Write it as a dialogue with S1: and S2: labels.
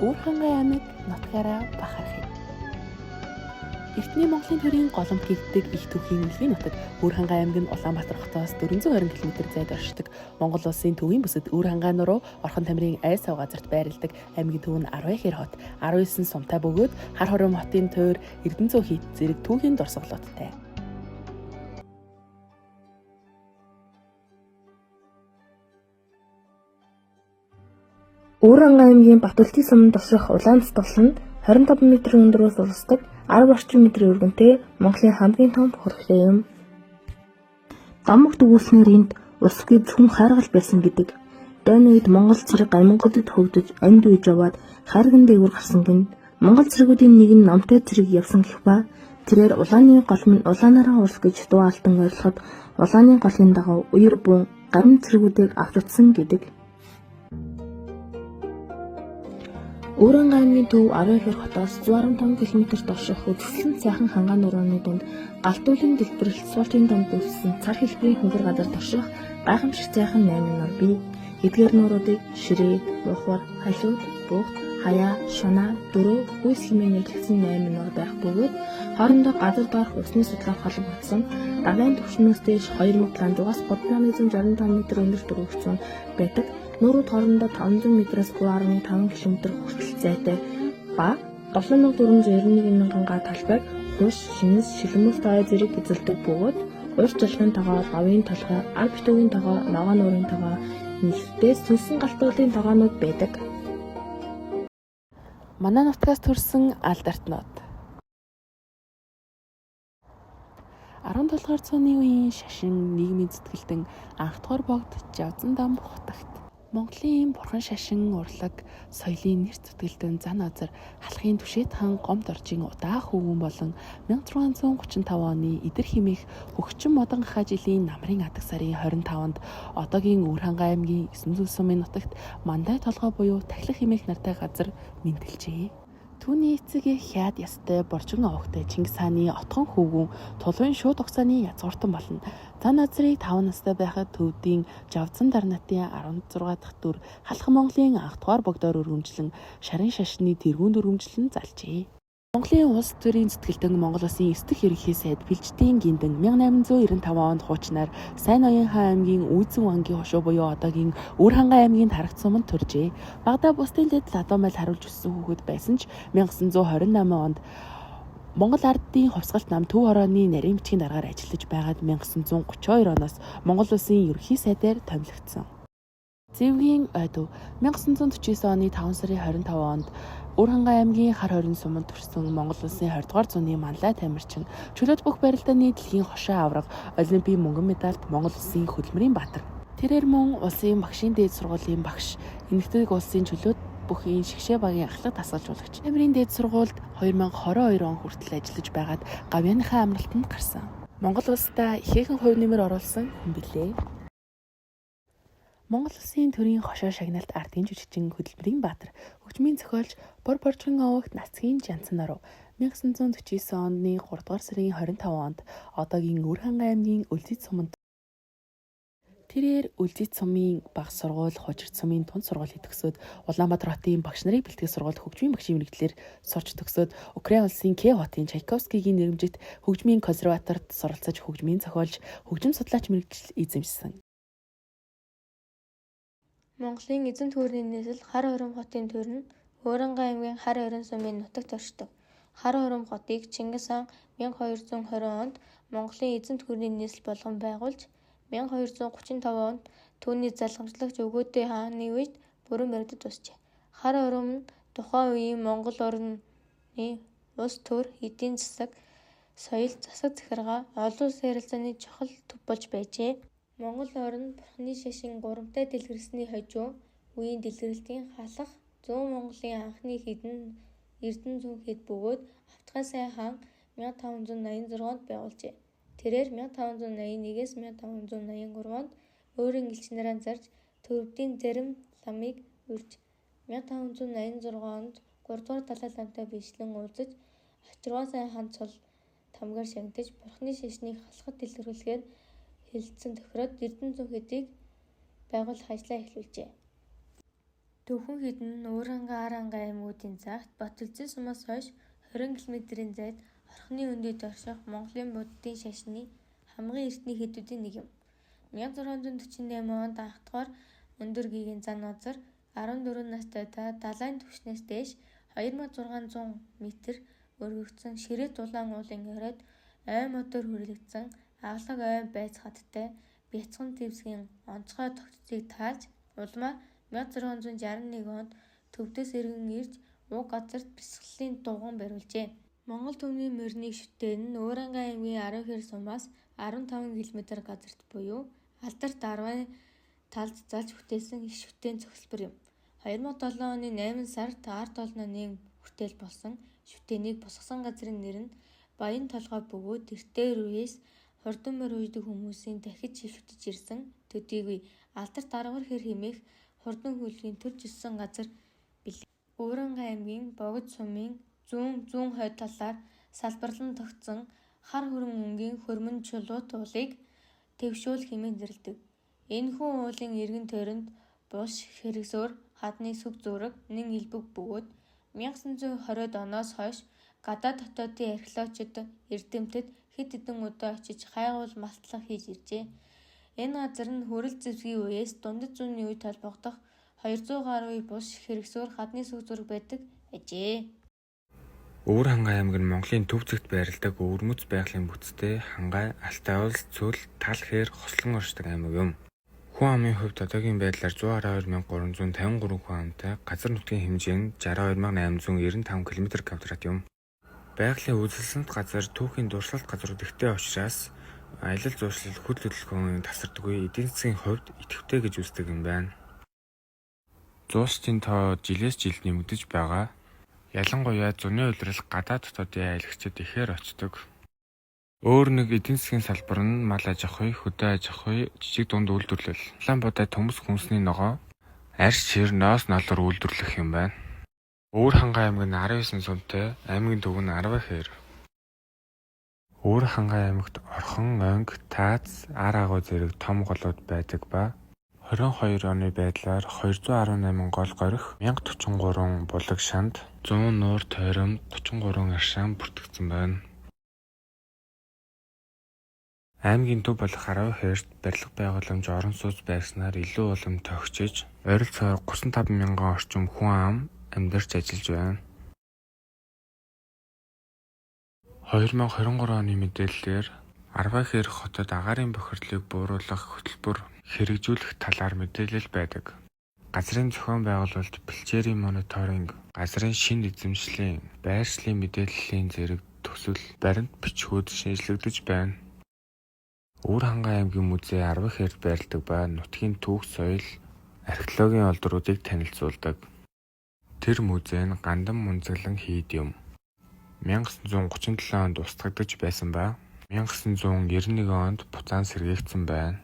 S1: Үр Хангай аймаг нутгаараа Бахархыг. Эртний Монголын төрийн голомт гэгддэг их түүхийн үнэлгийн нутаг Үр Хангай аймаг нь Улаанбаатар хотоос 420 км зайд оршдог. Монгол улсын төвийн бүсэд Үр Хангай нуруу Орхон Тамирын ай сав газарт байрладаг. Аймгийн төв нь 10 хэр хот, 19 сумтай бөгөөд Хар хором хотын туйр Эрдэнэцүү хийт зэрэг түүхийн дурсгалуудтай.
S2: Үр Хангай аймгийн Батөлдийн суманд орших Улаан дутгал нь 25 м өндрөөс урсдаг 10 орчим метрийн өргөнтэй Монголын хамгийн том хөрхлөө юм. Домогт өгүүлснээр энд усгүй зөвхөн хайргал байсан гэдэг. Дайны үед Монгол цэрэг Гамингодод хөгдөж амьд үеж яваад хайрган дээгүүр гарсан гэнэ. Монгол цэргүүдийн нэг нь номтой цэрэг явсан гэх ба тэрээр улааны голм нь улаанаараа урс гэж дуу алдан ойрлоход улааны голын дагуу үер буун гамин цэргүүдийг авч утсан гэдэг. Үр Хангай аймгийн төв 12 хотоос 115 км-т орших үзэсгэлэнт сайхан хангай нурууны дунд Галтуулын дэлбэрэлт суултын дунд үүссэн цар хэлбэрийн хөнгөр газарт орших гайхамшиг сайхан 8 нуур бий. Эдгээр нууруудыг Ширээ, Мухвар, Халиуд, Бугт, Хаяа, Шунаа, Дөрөө, Хүйс хэмээн нэрлэгдсэн 8 нуур байх бөгөөд хоорондоо газар доорх усны судлаар холбогдсон далайн түвшнээс дээш 2700-аас 3165 м өндөрт өргөгдсөн байдаг. Нуурууд хоорондоо 500 м-ээс 3.5 км хүртэл зайтай ба 7491 мянган га талбайг хуш, шинэс, шилмэл тоё зэрэг эзэлдэг бөгөөд урьд жалгын тогоо, лавын толгой, ар битүүгийн тогоо, ногоон нуурын тогоо, нэлттэй сүлсэн галтуулын тогоонууд байдаг.
S1: Манай нутгаас төрсэн алдартнууд. 17 дугаар зууны үеийн шашин нийгмийн зүтгэлтэн анх дугаар богд Жавзан дам хутагт. Монголын бурхан шашин урлаг соёлын нэр зүтгэлтэн зан азар халахын түшээд хаан гомд оржийн удаах хөвгүн болон 1635 оны Идэр хэмээх хөгшин модон хаа жилийн намрын адаг сарын 25-нд одоогийн Үр Хангай аймгийн 9 сумын нутагт Мандай толгой буюу Тахилга хэмээх нартай газар мэндэлжээ. Түүний эцэг эх хяад ястай боржин овогтой Чингис хааны отгон хөвгүн тулвын шууд угсааны язгууртан болно. Зан азрыг 5 настай байхад төвдийн Жавзан дарнатын 16 дахь дүр Халах Монголын анх дугаар богдоор өргөмжлөн шарын шашны тэргүүнд өргөмжлөн залжээ. Монголын улс төрийн зүтгэлтэн Монгол улсын 9 дэх ерөнхий сайд Бэлждийн гиндэн 1895 онд хуучнаар Сайн Ноён хаан аймгийн Үйзэн вангийн хошуу буюу одоогийн Үр Хангай аймгийн Тарагт суманд төржээ. Багадаа бусдын дэд ладуу майл харуулж өссөн хүүхэд байсан ч 1928 онд Монгол ардын хувьсгалт нам Төв хорооны нарийн бичгийн даргаар ажиллаж байгаад 1932 оноос Монгол улсын ерөнхий сайдаар томилогдсон. Зэвгийн ойдов 1949 оны 5 сарын 25 онд Үр Хангай аймгийн Хар хорин суманд төрсөн Монгол улсын 20 дугаар зууны манлай тамирчин, чөлөөт бүх барилдааны дэлхийн хошоо аварга, Олимпийн мөнгөн медальт Монгол улсын хөдөлмөрийн баатар. Тэрээр мөн улсын багшийн дээд сургуулийн багш, Энэтхэг улсын чөлөөт бүхийн шигшээ багийн ахлах дасгалжуулагч. Тамирын дээд сургуульд 2022 он хүртэл ажиллаж байгаад гавьяаныхаа амралтанд гарсан. Монгол улсдаа ихээхэн хувь нэмэр оруулсан хүн билээ. Монгол улсын төрийн хошоо шагналт ардын жүжигчин хөдөлмөрийн баатар, хөгжмийн зохиолч Бор Боржгон овогт Нацгийн Жанцан норов 1949 оны 3 дугаар сарын 25 онд одоогийн Үр Хангай аймгийн Өлзийд суманд тэрээр Өлзийд сумын баг сургууль, Хужирт сумын тунд сургуулийг төгсөөд Улаанбаатар хотын багш нарыг бэлтгэх сургуульд хөгжмийн багшийн мэргэжлээр сурч төгсөөд Украин улсын Киев хотын Чайковскигийн нэрэмжит хөгжмийн консерваторид суралцаж хөгжмийн зохиолч, хөгжим судлаач мэргэжил эзэмшсэн.
S3: Монголын эзэнт гүрний нийслэл Хар хором хотын төр нь Үр Хангай аймгийн Хар хорин сумын нутагт оршдог. Хар хором хотыг Чингис хаан 1220 онд Монголын эзэнт гүрний нийслэл болгон байгуулж, 1235 онд түүний залгамжлагч Өгөөдэй хааны үед бүрэн баригдаж дуусжээ. Хар хором нь тухайн үеийн Монгол орны улс төр, эдийн засаг, соёл, засаг захиргаа, олон улсын харилцааны чухал төв болж байжээ. Монгол орн Бурханы шашин гурамтай дэлгэрсэний хожуу үеийн дэлгэрэлтийн халах зүүн Монголын анхны хэдэн Эрдэнэ зүүн хэд бөгөөд Авцхай сайн хаан 1586 онд байгуулжээ. Тэрээр 1581-ээс 1583 онд өөрийн элч нараа зарж Төвөрдийн зарим ламыг урьж 1586 онд 3 дугаар Далай ламтай биешлэн уулзаж Хачиргаа сайн хаан цол тамгаар шагнаж Бурханы шашныг халахад дэлгэрүүлэхээр хэлэлцсэн тохироод Эрдэнэ зүүн хэдийг байгуулах ажлаа эхлүүлжээ. Төвхөн хэдэн нь Уурангай, Аранга аймагуудын цагт Батөлзийн сумаас хойш 20 км-ийн зайд Орхины хөндийд орших Монголын буддын шашны хамгийн эртний хэдүүдийн нэг юм. 1648 онд анхдугаар өндөр гээгийн зан озар 14 настайдаа далайн түвшнээс дээш 2600 метр өргөгдсөн ширээт улаан уулын оройд ой модоор хүрээлэгдсэн аглаг ой байц хадтай бяцхан тэвсгийн онцгой тогтцыг таалж улмаар 1661 онд төвдөөс эргэн ирж уг газарт бясалгалын дугуйн бариулжээ. Монгол түмний морины шүтээн нь Уурангай аймгийн Аравхэр сумаас 15 км газарт буюу Алдарт арвай талд залж бүтээсэн их шүтээн цогцлбор юм. 2007 оны 8 сард ард олнооны хүртэл болсон шүтээнийг босгосон газрын нэр нь Баян толгой бөгөөд эртээр үеэс хурдан морь уйддаг хүмүүсийн дахиж шүтэж ирсэн төдийгүй Алдарт арвар хэр хэмээх хурдан хөлгийн төрж өссөн газар билээ. Уурангай аймгийн Богд сумын зүүн, зүүн хойд талаар салбарлан тогтсон хар хүрэн өнгийн хөрмөн чулуут уулыг Тэвшүүл хэмээн нэрлэдэг. Энэхүү уулын эргэн тойронд булш, хэрэгсөөр, хадны сүг зуураг нэн элбэг бөгөөд 1920-д оноос хойш гадаад дотоодын археологчид, эрдэмтэд хэд хэдэн удаа очиж хайгуул малтлага хийж иржээ. Энэ газар нь хүрэл зэвсгийн үеэс дундад зууны үед холбогдох 200 гаруй булш, хэрэгсөөр, хадны сүг зуураг байдаг ажээ.
S4: Өвөр Хангай аймаг нь Монголын төв зэгт байрладаг өвөрмөц байгалийн бүтэцтэй Хангай, Алтай улс, Цөл, Тал хээр хослон оршдог аймаг юм. Хүн амын хувьд одоогийн байдлаар 112,353 хүн амтай, газар нутгийн хэмжээ нь 62,895 км² юм. Байгалийн үзэсгэлэнт газар, түүхийн дурсгалт газрууд ихтэй учраас аялал жуулчлал, хөл хөдөлгөөн тасардаггүй, эдийн засгийн хувьд идэвхтэй гэж үздэг юм байна. Зуучдын тоо жилээс жилд нэмэгдэж байгаа. Ялангуяа зуны улирал гадаад дотоодын аялагчид ихээр очдог. Өөр нэг эдийн засгийн салбар нь мал аж ахуй, хөдөө аж ахуй, жижиг дунд үйлдвэрлэл. Улаанбуудаа төмс хүнсний ногоо, арьс шир, ноос нолор үйлдвэрлэх юм байна. Өвөр Хангай аймаг нь 19 сумтай, аймгийн төв нь Арвайхээр. Өвөр Хангай аймагт Орхон, Онг, Тааз, Ар агуй зэрэг том голууд байдаг ба 22 оны байдлаар 218 гол горхи, 1043 булаг шанд, 100 нуур тойром, 33 аршаан бүртгэгдсэн байна. Аймгийн төв болох Аравиахэрт барилга байгууламж, орон сууц байрсанаар илүү улам тохижиж, ойролцоогоор 35 мянган орчим хүн ам амьдарч ажиллаж байна. 2023 оны мэдээллээр Арвайхэр хотод агаарын бохирдлыг бууруулах хөтөлбөр хэрэгжүүлэх талаар мэдээлэл байдаг. Газрын зохион байгуулалт, бэлчээрийн мониторинг, газрын шинэ эзэмшлийн, байршлын мэдээллийн зэрэг төсөл баримт бичгүүд шинэчлэгдэж байна. Өвөр Хангай аймгийн музей Арвайхэрт байрладаг ба нутгийн түүх, соёл, археологийн олдруудыг танилцуулдаг. Тэр музей нь Гандан мунзаглан хийд юм. 1937 онд устгагдаж байсан ба 1991 онд буцаан сэргээгдсэн байна.